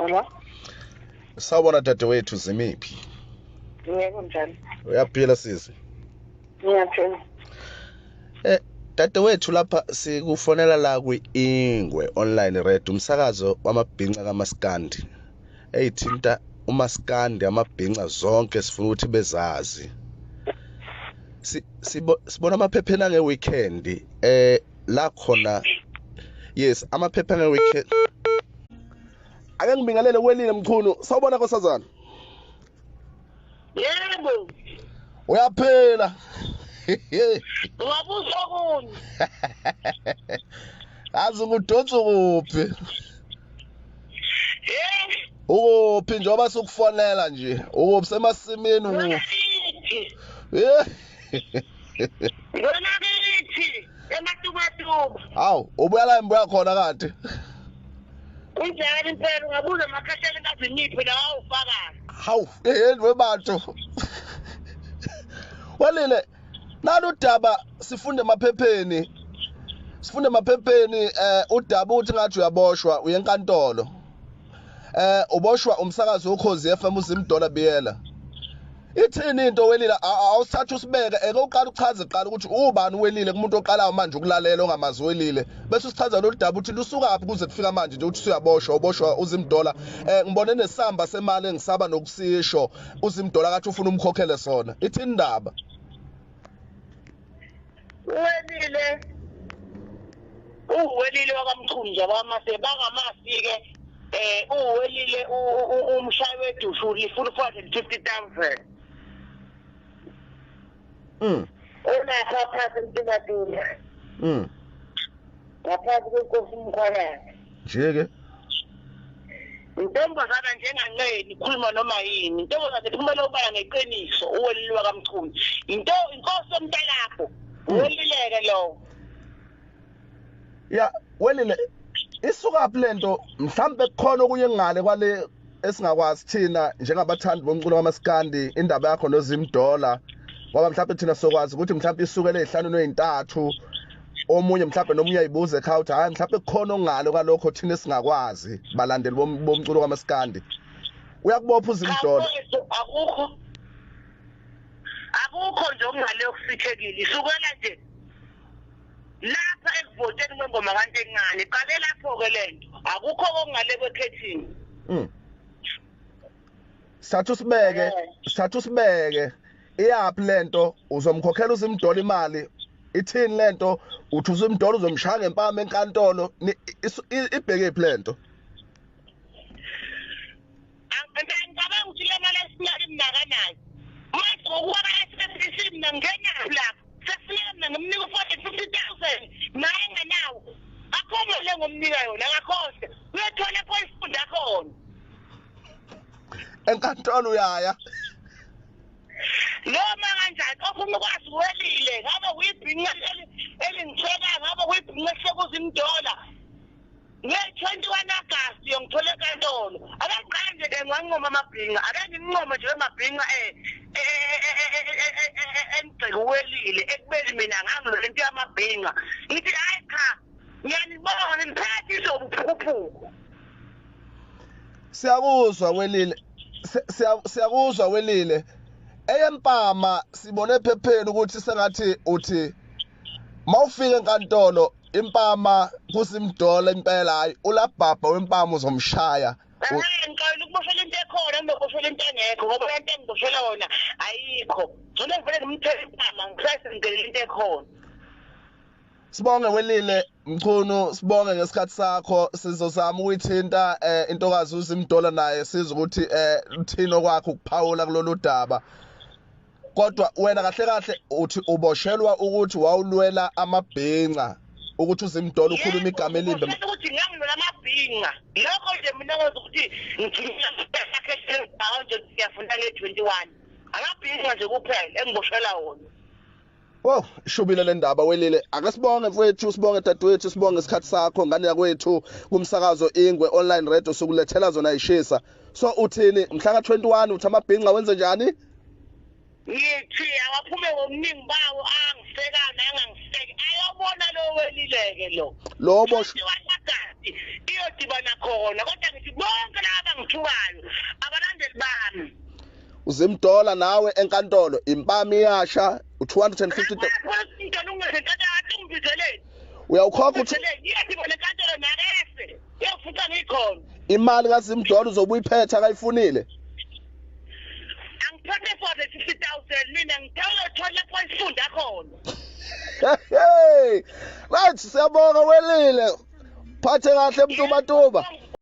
Hello? Sawubona dadewethu, Zimiphi? Yebo, njani? Uyaphila sisi? Ngiyaphila. Dadewethu, lapha sikufonela la kwi-Ingwe Online Radio, umsakazo wamabhinca kaMaskandi. Eyithinta uMaskandi, amabhinca zonke sifuna ukuthi bezazi. Sibona amaphepheni ange-weekend la khona, yes, amaphepha ange-weekend. Ake ngibingelele Welile Mchunu. Sawubona nkosazana. Yebo. Uyaphila? Ungabuza kuni? Azi ngudonsa kuphi? Eh? Ukuphi njengoba sikufonela nje? Ukuphi, semasimini ukuphi? Eh. Ngona kithi emaTubatuba. Hawu, ubuya la imbuya khona kanti? Kunjani impela, ungabuza amakhashane kaZimiphi lawa ufakayo. Hawu, yini webantu? Welile, naludaba sifunde emaphepheni. Sifunde emaphepheni udaba uthi ngathi uyaboshwa uye enkantolo. Uboshwa umsakazi woKhozi FM uZimdola Biyela. Ithini into Welile? Awusithatha usibeke, eke uqala uchaze qala ukuthi ubani uWelile kumuntu oqalayo manje ukulalela ongamazi Welile. Bese usichaza lolu daba ukuthi lusukaphi kuze kufika manje nje ukuthi usuyaboshwa, uboshwa uZimdola. Ngibone nesamba semali engisaba nokusisho uZimdola kathi ufuna umkhokhele sona. Ithini indaba? Uwelile. Uwelile wakaMchunu nje abamase bangamasi ke uwelile umshayi wedushu lifuna 450,000. Unapha phansi eMtubatuba. Ngaphansi kwenkosi uMkhwanazi. Nje ke intombazana njenganqeni ikhuluma noma yini, intombazane iphumela ubala ngeqiniso. Uwelile wakaMchunu, into inkosi yomntalapho, uwelileke lowo. Ya Welile, isukaphi lento? Mhlambe kukhona okunye ngale kwale esingakwazi thina njengabathandi bomculo kaMaskandi, indaba yakho noZimdola, ngoba mhlawumbe thina sokwazi ukuthi mhlawumbe isukele ezihlanweni ezintathu, omunye mhlawumbe nomunye uyayibuza ekhaya ukuthi hayi mhlawumbe kukhona okungale kwalokho thina esingakwazi balandeli bomculo kaMaskandi. Uyakubopha uZimdola? Akukho nje okungale okusithekile, isukela nje lapha ekuvoteni kwengoma kanti encane iqale lapho-ke lento, akukho okungale kwekhethini. Sithatha usibeke, sithatha usibeke. Iyaphi lento? Uzomkhokhela uZimdola imali? Ithini lento? Uthi uZimdola uzomshaya ngempama enkantolo? Ibheke phi lento? Ngicabanga ukuthi le mali esinaka imnakanayo manje ngokuba esebenzisa mina ngingenaphi lapho sesifika mina ngimnika 450,000 naye engenawo, akhomo le ngomnika yona, akakhohle uyothola lapho ifunda khona enkantolo. Uyaya noma kanjani, ofuna ukwazi Welile, ngabe kuyibhinqa elingitheka, ngabe kuyibhinqa ehlekuZimdola, nge-21 August yongithola enkantolo. Akangiqale nje ke ngiwancoma amabhinqa, ake ngimncome nje emabhinqa engigxeka uWelile ekubeni mina ngangilwela into yamabhinqa. Ngithi hayi cha, ngiyanibona niphethe izobuphukuphuku. Siyakuzwa Welile, siyakuzwa Welile. Eyempama sibone ephepheni ukuthi sengathi uthi mawufika enkantolo impama kuZimdola impela, hayi ulabhabha wempama uzomshaya. Ngicela ukuboshela into ekhona, nginokuboshela into engekho, ngoba lento engiboshela yona ayikho. Ngcono ngivele ngimthele impama ngihlase ngicelele into ekhona. Sibonge Welile Mchunu, sibonge ngesikhathi sakho. Sizozama ukuyithinta intokazi uZimdola naye sizwe ukuthi uthini okwakho ukuphawula kulolu daba. Kodwa wena kahle kahle uthi uboshelwa ukuthi wawulwela amabhinca, ukuthi uZimdola ukhuluma igama elimbi. Ukuthi ngangilwela amabhinca, lokho nje mina ngeza ukuthi ngigcina nje ngiyafunda nge-21 amabhinca nje kuphela engiboshela wona. Oh, shubile le ndaba Welile. Ake sibonge mfowethu, sibonge dadewethu, sibonge isikhathi sakho ngane yakwethu kumsakazo Ingwe Online Radio, sokulethela zona ishisa. So uthini mhla ka-21, uthi amabhinca wenze njani? Ngithi awaphume ngobuningi bawo, angisekana angangiseki, ayobona lo Welileke lo. Lo boshwa iyodingida. siyodibana khona, kodwa ngithi bonke laba abangithukayo abalandeli bami. Uzimdola nawe enkantolo, impama iyasha u250. Umntwana ungezenkantolo ungibizeleni. Uyawukhokha uthi Iyadibana enkantolo nakese. Uyofuca ngikhona. Imali kaZimdola uzobe uyiphethe akayifunile. Angiphethe 450,000 mina, ngithola lapho isifunda khona. Hey, right, siyabonga Welile. Phathe kahle Mtubatuba.